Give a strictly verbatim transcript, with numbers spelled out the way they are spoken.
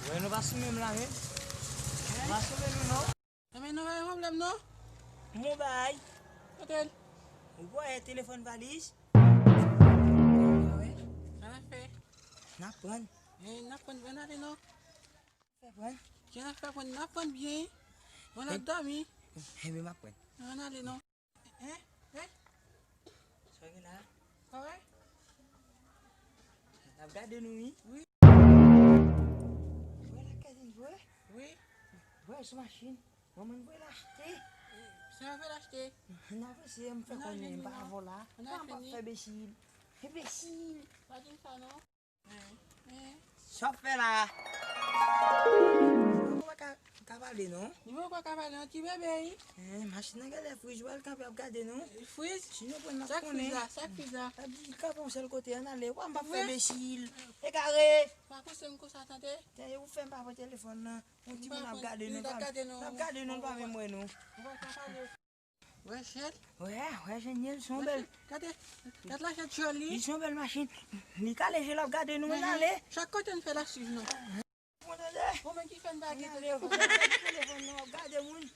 Wè, nou pa sou menm la menm. Nou pa sou menm non. Nan men nou pa gen pwoblèm non. Mon bay. Kote l? Ou wè telefòn valiz? Sa n ap fè? N ap pran. N ap pran, ann ale non. Fè pran. Jan n ap fè pran, n ap pran byen. Bon, n ap dòmi. Enben, m ap pran. Ann ale non. Hein? Hein? Sa gen la? Sa wè? N ap gade nou, wi. Wi. Wè la kay li, wè? Wi. Wè, sou machin. Manman, n voye l achte. Sa w voye l achte? N avanse, m fè konnen, m pa avè w la. N a fini. Fè besil. Enbesil. Pa di m sa, non. Sa w ap fè la? Ou pa ka, ka pale non. Li pa ka pale non, ti bebe wi. Eh, machin nan genlè friz, ou al kanpe ap gade non. Friz? Si nou pran n ap konnen. Sa k friz la? Sa k friz la? L ap di kanpe yon sèl kote, ann ale. Wa m p ap fè enbesil. Egare. Pa konse m konsa tande. Tande, ou fè m pa pran telefòn nan. Yon timoun ap gade nou, l ap gade nou, l pa menm wè nou. Ou pa ka pale. Wè, Chèl. Wè, wè, Jenyèl, se yon bèl. Gade, gade la, Chèl, joli. Li se yon bèl machin. Li kale je l ap gade nou, ann ale. Chak kote n fè l ap swiv nou. Bon, tande. Bon, men ki fè n pa gen telefòn. Telefòn nou ap gade moun.